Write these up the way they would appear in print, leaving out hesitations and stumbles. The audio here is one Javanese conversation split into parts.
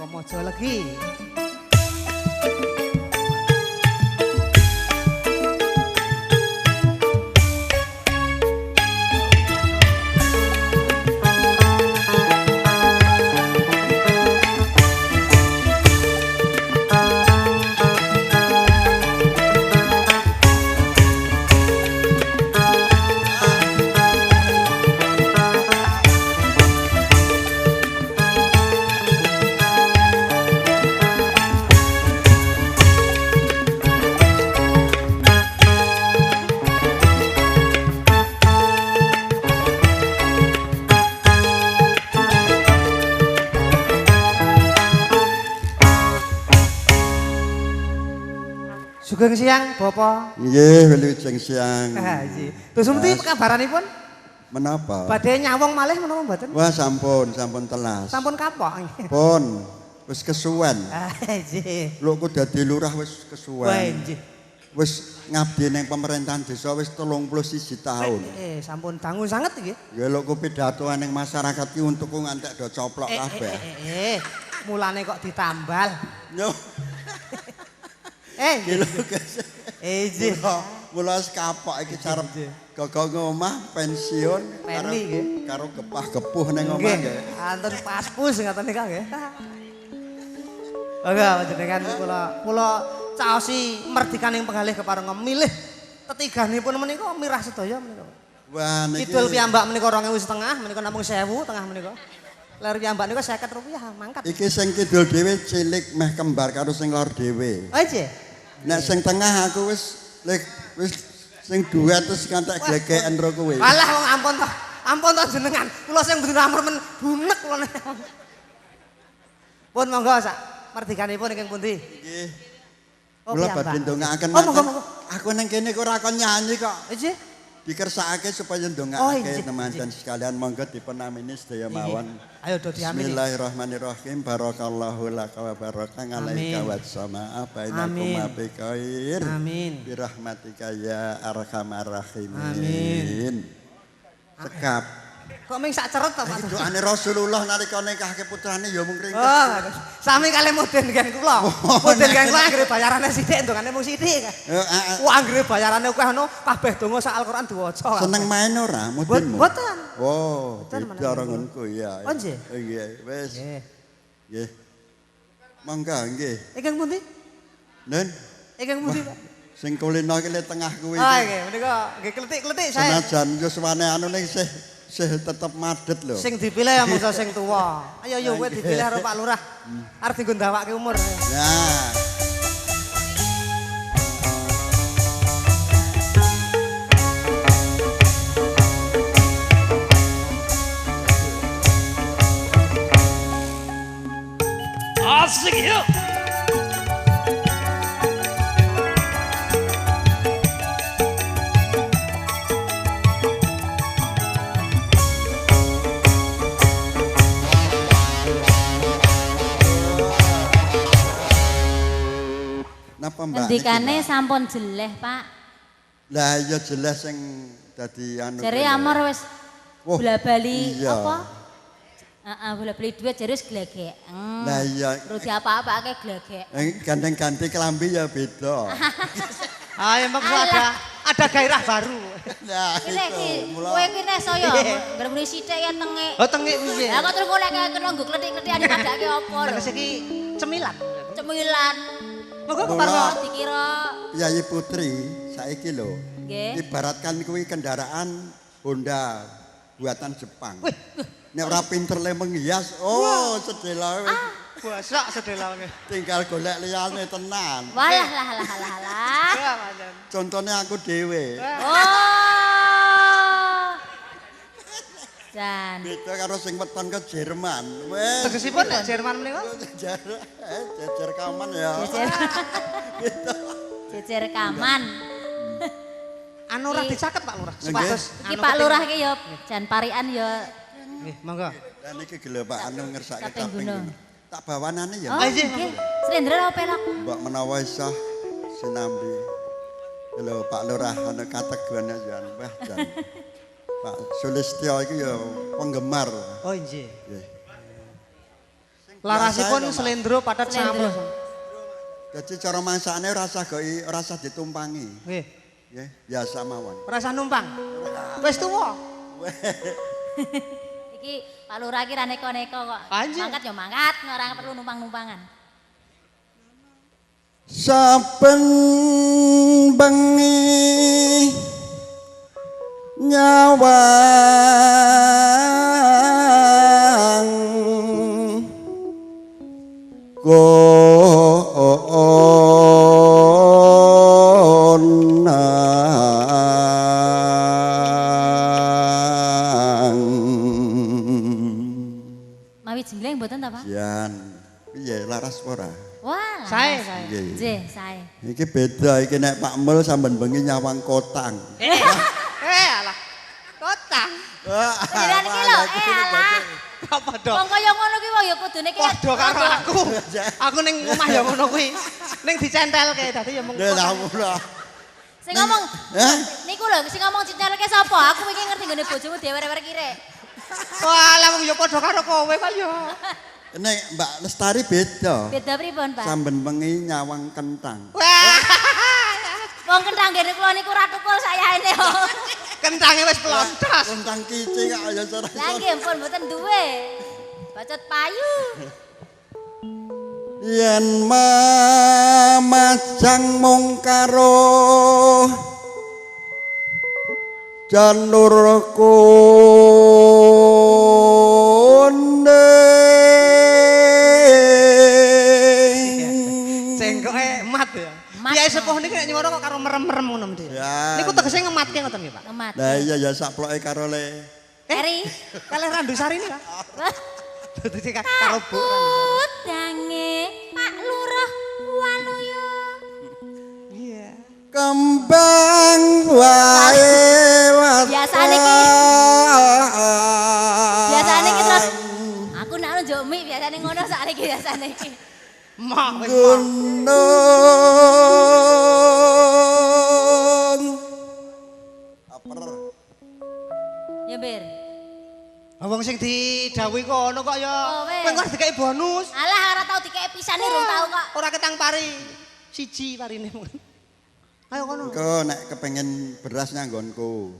Saka Mojolegi. Sugeng siang, Bapak. Nggih, wilujeng siang. Ha, nggih. Terus pundi kabaranipun? Menapa? Badhe nyawong malih menapa mboten? Wah, sampun, sampun telas. Sampun kapok. Pun, wis kesuwen. Ah, nggih. Lho ku dadi lurah wis kesuwen. Wah, nggih. Wis ngabdi ning pemerintahan desa wis 31 tahun. Sampun dangu sanget nggih. Ya lho ku pidatoan ning masyarakat ki untukku ngantek do coplok kabeh. Mulane kok ditambal. Yo. Nggih. Lho guys. Nggih. Mula wis kapok iki carep gogok ngomah pensiun karo gepah-gepuh ning omah nggih. Anten paspus ngoten nika nggih. Monggo panjenengan kula caosi merdikaning penggalih keparenga milih tetiganipun menika mirah sedaya menika. Wah niki kidul piyambak menika 2.500 menika namung 1.000 tengah menika. Ler piyambak nika 50 rupiah mangkat. Iki sing kidul dhewe cilik meh kembar karo sing lor dhewe. Oh nggih. Nek sing tengah aku wis wis sing duet terus ngantek glegeken ro kowe. Walah wong ampun toh. Ampun toh jenengan. Kula sing mboten amur men bunek kula. Pun monggo sak merdikanipun ingkang pundi? Nggih. Oh, Kula badhe ndongaaken. Oh, monggo monggo. Aku nang kene kok ora kon nyanyi kok. Nggih. Dikersakake supaya ndongaake teman-teman sekalian monggo dipun amini sedaya mawon. Ayo do diamini. Bismillahirrahmanirrahim. Barakallahu laka wa baraka alaika wa samaa bainakum bi khair. Amin. Bi rahmatika ya arhamar rahimin. Amin. Cekap. Kok ming sak ceret to Pak? Doane Rasulullah nalika nikahke putrane ya mung ringkes. Oh, sami kalih mudin gen kula. Mudin gen kula anggere bayarane sithik ndongane mung sithik. Wah anggere bayarane akeh ngono kabeh donga sak Al-Qur'an diwaca. Seneng main ora mudinmu? Mboten. Oh, beda karo nggonku ya. Oh nggih. Nggih, wis. Nggih. Monggo nggih. Ingkang pundi? Nen. Ingkang pundi, Pak? Sing kulino iki le tengah kuwi. Ah nggih, menika nggih kletik-kletik saya. Senajan yuswane anu ning sih tetep madet lho. Sing dipilih ya mungso sing tuwa. Ayo yo kowe dipilih karo Pak Lurah. Arep dienggo ndawake umur. Nah. Asik yuk. Ngendikane sampun jeleh, Pak. Lah iya jeleh sing dadi anu. Jere amor wis bola-bali apa? Heeh, bola-bali dhuwit jere wis glegeken. Lah iya. Perlu diapa-apake glegeken. Gandeng-ganti kelambi ya beda. Ah emang ada gairah baru. Nah, iki kowe iki nek saya ngger muni sithik ya tengik. Oh tengik piye? Lah kok terus golek kena nggo kletik-kletikan padake apa lho. Terus iki cemilan. Cemilan. Monggo kepareng dikira Piyayi Putri saiki lho. Nggih. Ibaratkan kuwi kendaraan Honda buatan Jepang. Wih. Nek ora pinter le menghias, oh sedela wis. Bosok sedela wis. Tinggal golek liyane tenan. Walah lah lah lah lah. Contone aku dhewe. Oh. Jan. Beda karo sing weton ke Jerman. Wes. Tegesipun nek Jerman menika? Jejer kaman ya. Jejer kaman. Anu ora dicaket Pak Lurah. Supados iki Pak Lurah iki ya jan parikan ya. Nggih, monggo. Lah niki lho Pak anu ngersake kaping. Tak bawanane ya. Oh, nggih. Slendra apa pelok? Mbok menawa iso sinambi. Lho Pak Lurah anu kateguhan ya wah jan. Pak Sulistyo iki ya penggemar. Oh nggih. Nggih. Sing Larasipun slendro patet Slendro. 90. Dadi cara masakane ora usah goi, ora usah ditumpangi. Nggih. Nggih, biasa mawon. Ora usah numpang. Wis tuwa. Iki Pak Lurah iki ra neko-neko kok. Mangkat ya mangkat, ora perlu numpang-numpangan. Saben bengi nyawang konang. Mawi jenggleng mboten ta, Pak? Jan, piye laras ora? Wah. Sae, sae. Nggih. Nggih, sae. Iki beda iki nek Pak Mul samben bengi nyawang kotang. Eh, alah. Kotang. Panjenengan iki lho, eh alah. Kok padha. Wong kaya ngono ki wong ya kudune ki Padha karo aku. Aku ning omah ya ngono kuwi. Ning dicentelke dadi ya mung. Lha ora. Sing ngomong Eh? niku lho sing ngomong cintelke sapa? Aku wingi ngerti nggone bojomu dhewe-wewe kire. Wah, lah wong ya padha karo kowe kok ya. Nek Mbak Lestari beda. Beda pripun, Pak? Samben bengi nyawang kentang. Wah. Wong kentang ngene kula niku ra tukul sayaene. Kentange wis pelontos. Kentang kici kok ya ora. Lah nggih pun mboten duwe. Bacot payu. Yen mamajang mung karo janur kuning. Cengkoke mat ya. Kiai sepuh niki nek nyuwara kok karo merem-merem ngono mesti. Niku tegese ngematke ngoten nggih, Pak. Ngemat. Lah iya ya sakploke karo le. Eri. Kalih Randusari niki, Pak. Dadi karo Bu. Udange Pak Lurah Waluyo. Iya. Kembang wae wae. Biasane iki. Biasane iki terus aku nek njuk mie biasane ngono sakniki biasane iki. Mah wis. Gunung. Aper. Ya Bir. Wong sing didhawuhi kono kok ya. Kowe. Kowe kok dikeki bonus. Alah ora tau dikeki pisane rung tau kok. Ora ketang pari. Siji parine. Ayo kono. Engko nek kepengin beras nyanggonku.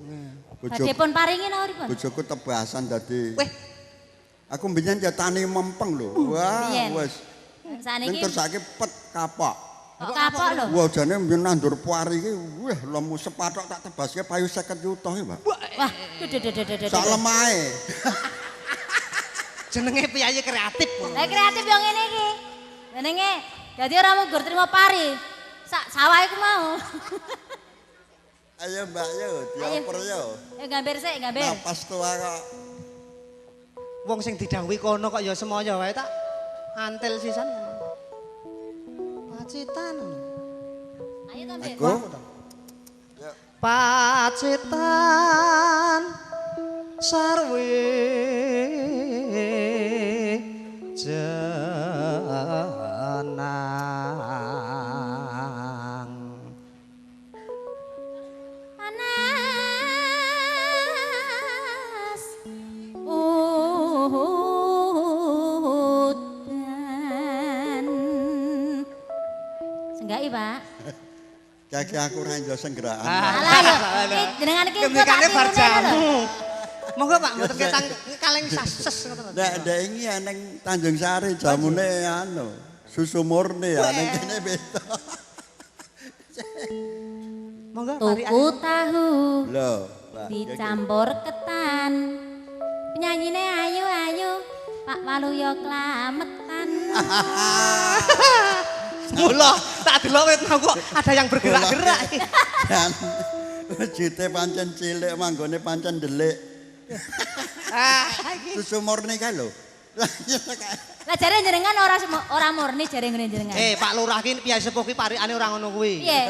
Bojoku Badhe pun paringi napa pripun? bojoku tebasan dadi. Weh, Aku mbiyen ya tani mempeng lho. Wah, wis. Ning Saniki terus saiki pet kapok. kok kapok lho. Wah, jane mbiyen nandur pari iki wah lemu sepatok tak tebaske payu 50 yuta iki, Pak. Wah, duh duh duh duh duh. Sak lemahe. Jenenge piyayi kreatif. Lah kreatif yo ngene iki. Jenenge dadi ora mung gur trimo pari. Sak sawah iku mau. Ayo Mbak yo, dioper yo. Eh gambar sik, gambar. Napas tua kok. Wong sing didhawuhi kono kok ya semoyo wae tak antel sisan. Pacitan. Ayo to, Mbak. Aku. Pacitan sarwe jenang. Panas udan. Senggaki, Pak. Kaki aku ora njo senggrakan. Alah lho, iki jenengan iki kok tak Kendikane bar tirune lho. jamu. Monggo Pak, mboten ketang kaleng sases ngoten lho. Nek ndek ingi ning Tanjung Sari jamune anu, susu murni ya ning kene beda. Monggo mari. Tuku tahu Lho, Mbak. dicampur ketan. Penyanyine ayu ayu, Pak Waluyo klametan. Mula tak delok wit mau kok ada yang bergerak-gerak. Jan. Wujute pancen cilik manggone pancen ndelik. Ah, iki. Susu murni kae lho. Lah jare jenengan ora ora murni jare ngene jenengan. Pak Lurah ki piye sepuh ki parikane ora ngono kuwi. Piye?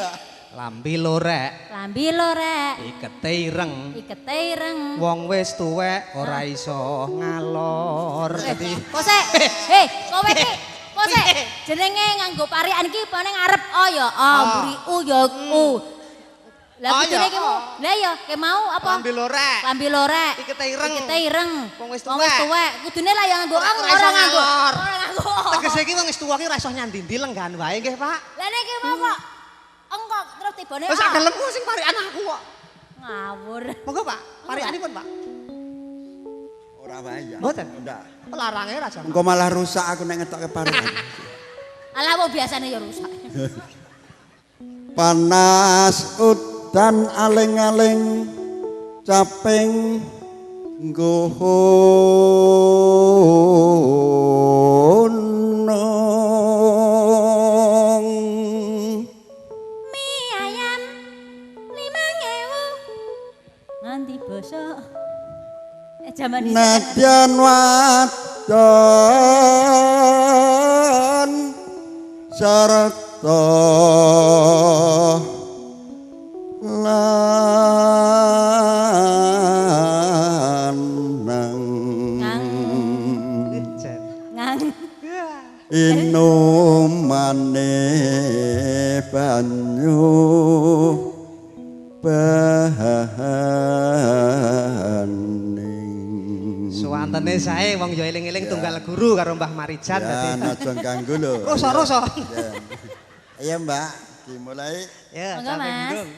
Lambi lorek, Lambi lorek, ikete ireng. ikete ireng. Wong wis tuwek ora iso ngalor. Dadi Kose, hei, kowe iki, kose, jenenge nganggo parikan iki pane ngarep o ya o, mburi u ya u. Lah kudune ki mau. Lah ya, ki mau apa? Klambi lorek. Klambi lorek. Ikete ireng. Ikete ireng. Wong wis Wong wis tuwek. tuwek. Kudune lah ya nganggo ong Ora ora nganggo. ngalor. Ora nganggo. Tegese iki wong wis tuwa ki ora iso nyandi-ndi lenggahan wae nggih, Pak. Lah nek ki mau kok ong kok terus tibane. Wis sak gelemku sing parikan aku kok. Ngawur. Monggo, Pak. Parikanipun, Pak. Ora wayah. Mboten. Ndak. Larange ra jaman. Engko malah rusak aku nek ngetokke parikan. Alah wong biasane ya rusak. Panas udan aling-aling caping nggono. Mie ayam 5.000. Nganti bosok. Jaman dhisik. Nadyan wadon serta lanang Ngang. Ngang. Inumane banyu bahaning. Suwantene sae wong ya eling-eling tunggal guru karo Mbah Marijan Ya, dadi. aja ganggu lho. Rasa-rasa. Iya, Mbak. Dimulai. Ya, Monggo, caping Mas. gung.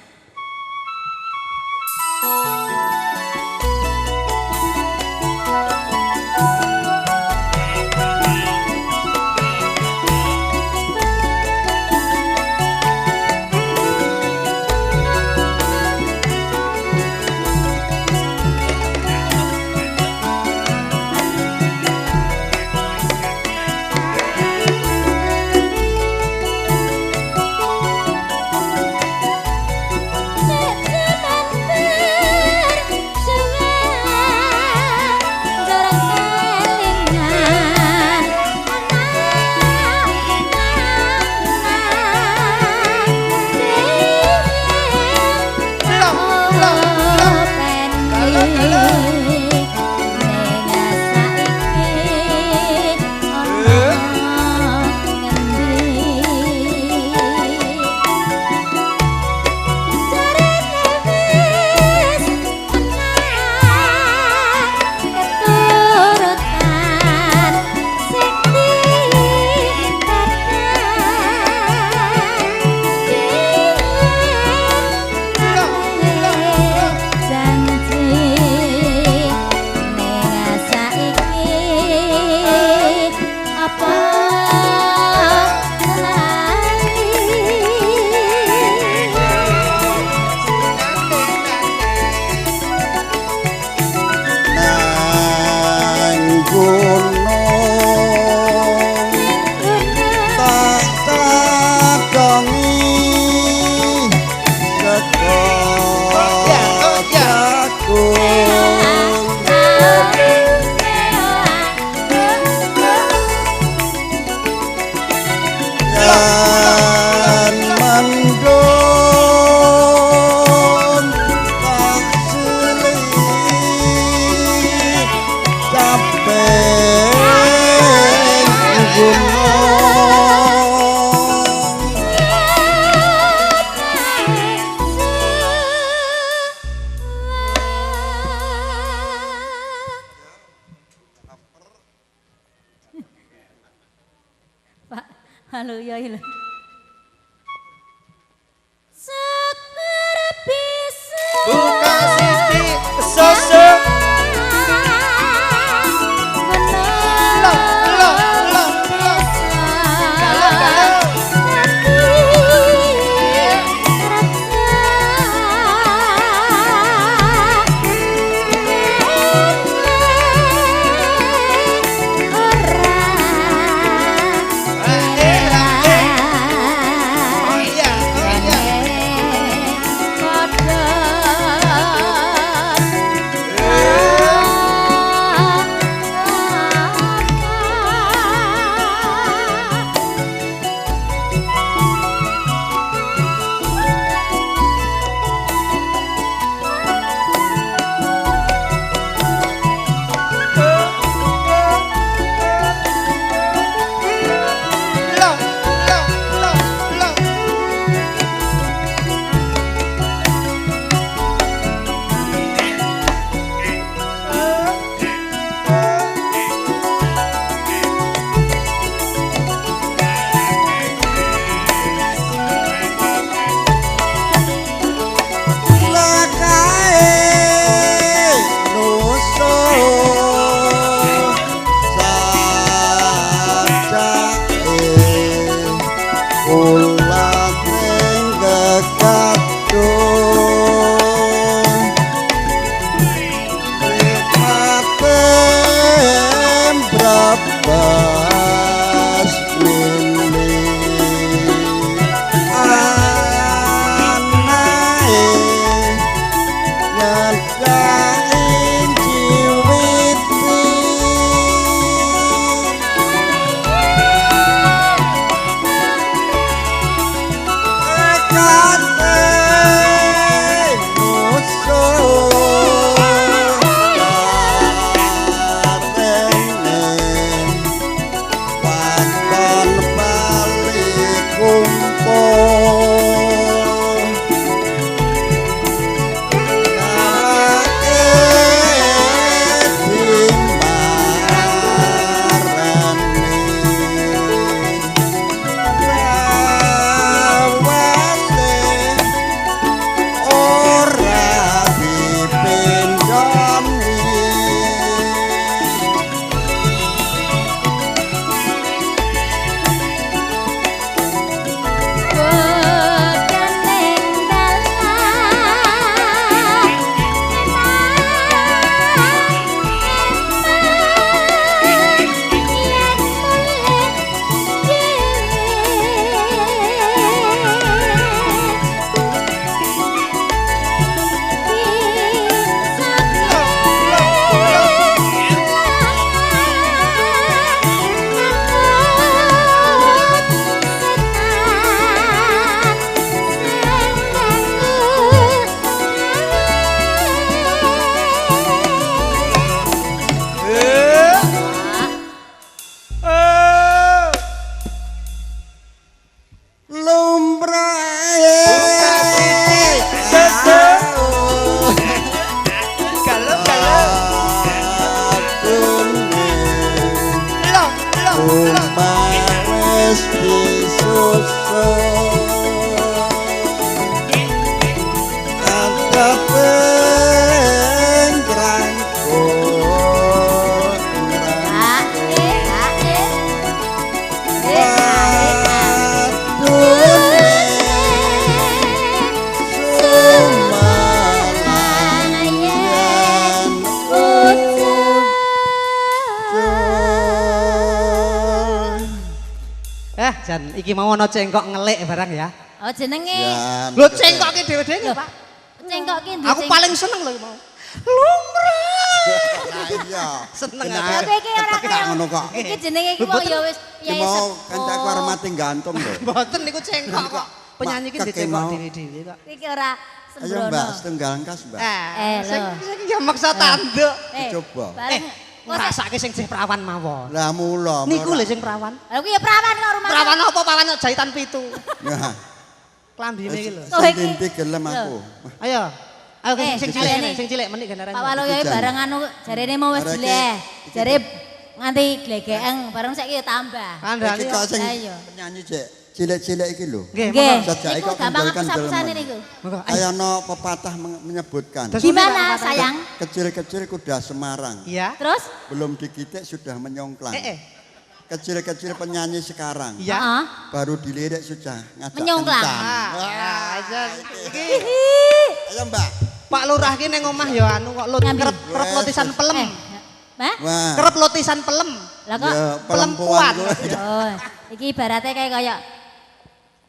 Nang gunung tak tadongi sego jagung. Yen mendung tak silih caping gunung. Pak, halo ya lho. Buka sisi sosok. Lo, lo, lo, lo. Galo, galo. Oh iya, oh iya. Padha Jan, iki mau ana cengkok ngelik barang ya. Oh jenenge. Lho cengkok ki dhewe-dhewe, Pak. Cengkok ki Aku paling seneng lho mau. Lumrah. Iya. Seneng aku. Kowe iki ora kaya ngono kok. Iki jenenge iki wong ya wis Iki mau kancaku arep mati gantung lho. Mboten niku cengkok kok. Penyanyi iki dicengkok dhewe-dhewe kok. Iki ora sembrono. Ayo Mbak, setunggal engkas Mbak. Eh sing ya maksa tanduk. Coba. Ngrasake sing sih perawan mawon. Lah mula. Niku lho sing perawan. Lah kuwi ya perawan kok rumah. Perawan apa pawan jahitan pitu. Ya. Klambine iki lho. Sing dinti gelem aku. Ayo. Ayo sing cilik, sing cilik menik gandaran. Pak Waluyo bareng anu jarene mau wis dileh. Jare nganti glegeken bareng saiki ya tambah. Iki kok sing penyanyi cek cilik-cilik iki lho. Nggih. Niku gampang apus-apusane niku. Kaya ana pepatah menyebutkan. Gimana sayang? Kecil-kecil kuda Semarang. Iya. Terus? Belum digitik sudah menyongklang. Kecil-kecil penyanyi sekarang. Iya. Baru dilirik sudah ngajak menyongklang. Iki. Ayo Mbak. Pak Lurah ki ning omah ya anu kok kerep lotisan pelem. Hah? Kerep lotisan pelem. Lah kok pelempuan. Oh, iki ibaratnya kayak kaya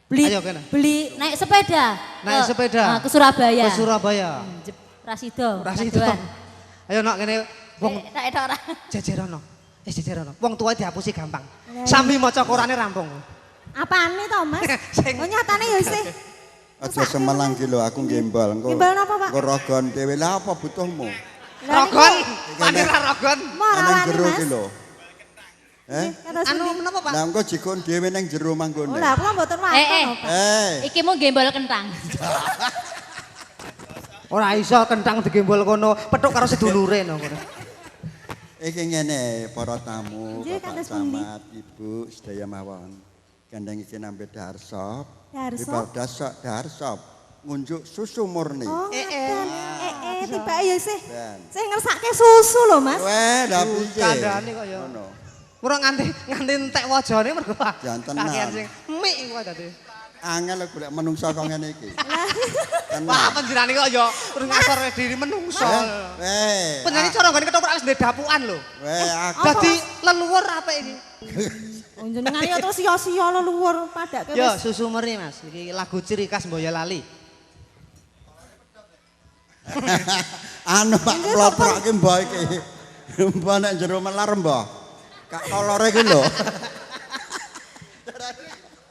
beli naik sepeda. Naik sepeda. Ke Surabaya. Ke Surabaya. Rasido. Rasido. Ayo nok kene wong tak ora. Jejerono. Jejerono. Wong tuwa dihapusi gampang. Sambil maca korane rampung. Apane to, Mas? Oh nyatane ya isih. Aja semelang ki lho aku gembal engko. Gembal napa, Pak? Engko rogon dhewe lah apa butuhmu? Rogon, pane ra rogon. Nang jero ki lho. Eh? Anu menapa, Pak? Lah engko jikon dhewe nang jero manggone. Oh, lah kula mboten waton lho, Pak. Iki mung gembol kentang. Ora iso kentang digembol kono, petuk karo sedulure no kono. Iki ngene para tamu, Bapak Camat, Ibu sedaya mawon. Gandeng iki nambe dahar sop. Dahar dahar sop ngunjuk susu murni. Oh, tibake ya isih. Sing ngersake susu lho, Mas. Weh, lha piye? Kandhane kok ya. Ngono. Ora nganti entek wajane mergo kakean sing mik iku dadi. Angel golek menungso kok ngene iki. Wah, panjenengane kok ya terus ngasor diri menungso. Weh. Penyanyi cara nggone ketoprak wis ndek dapukan lho. Weh, aku dadi leluhur apik iki. Jenengane ya terus sia-sia leluhur padake wis. Ya, susu murni, Mas. Iki lagu ciri khas Boyolali. Anu Pak Kloprok ki mbah iki. Mbah nek jero melar mbah. Kak kolore ki lho.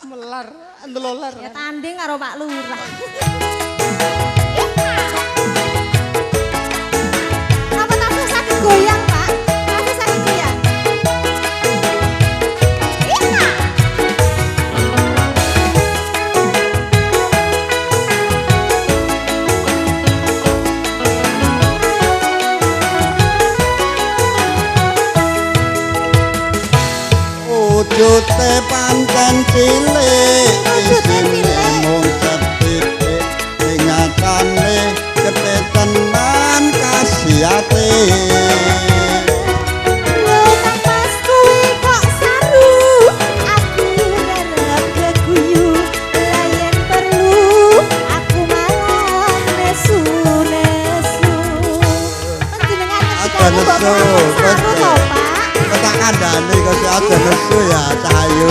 Melar, ndelolar. Ya tanding karo Pak Lurah. Napa tasih saged goyang, Pak? Tasih saged goyang. Wujute pancen cilik, isine mung sethithik, sing nyatane gedhe tenan kasihate. Lho Kang Mas kuwi kok saru, aku rerep geguyu, lah yen perlu aku malah nesu-nesu. Panjenengan ngendikane mbok saru to, Pak? Tak kandhane kok sik aja nesu ya Cahayu.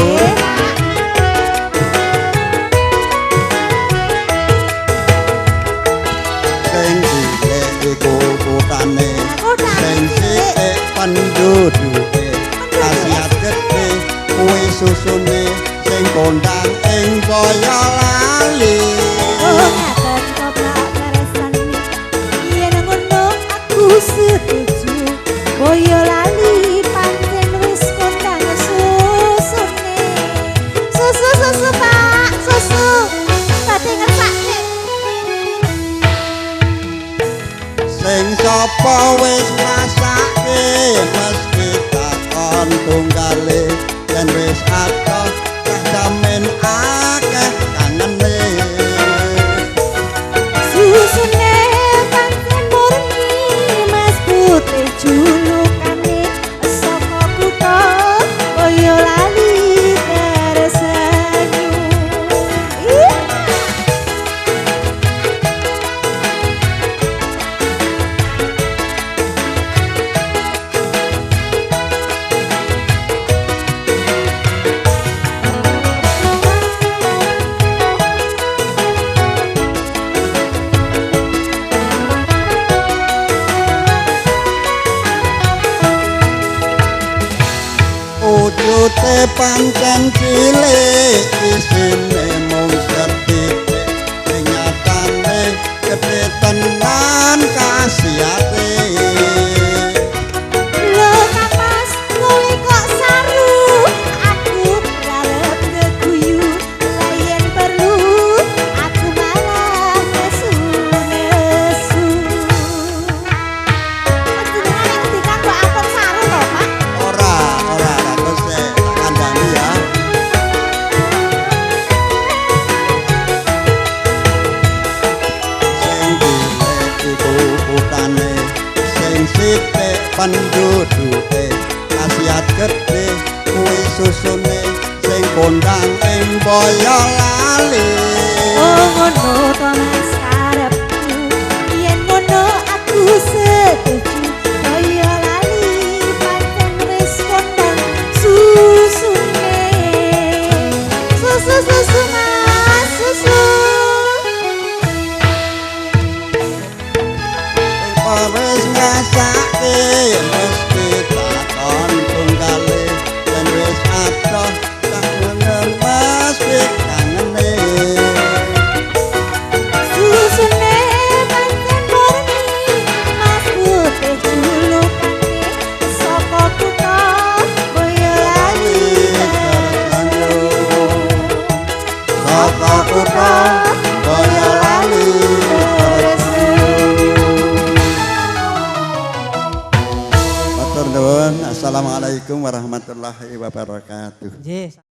Sing cilik iku kutane, sing sithik pendhuduke, khasiat gedhe kuwi susune sing kondang ing Boyolali. Oh ngaten to Pak Karesani, yen ngono aku setuju. Boyolali pancen wis kondang susune. Susu Pak, susu. Badhe ngersake. Sing sapa wis ngrasake mesti takon tunggale, yen wis adoh tak jamin akeh kangene. Susune pancen murni Mas Putih julukane saka kutha Boyolali tersenyum. Wujute pancen cilik isine mung sethithik ning nyatane gedhe tenan khasiate. Lho kapas kowe kok saru, aku arep ngeguyu, lah yen perlu aku malah nesu-nesu. Panjenengan ngendikan kok ampun saru to, Pak? Ora, ora, terus tak kandhani ya. Sing cilik iku kutane, sing sithik penduduke, khasiat gedhe kuwi susune, sing kondang ing Boyolali. Oh ngono to Mas karepku, yen ngono aku setuju. Boyolali pancen wis kondang susune. Susu susu Mas susu. Wis ngrasake mesti takon tunggale, yen wis adoh tak ngeneng mesti kangene. Susune pancen murni, Mas Putih julukane saka kutha Boyolali. Saka kutha Boyolali. Matur nuwun. Assalamualaikum warahmatullahi wabarakatuh. Nggih.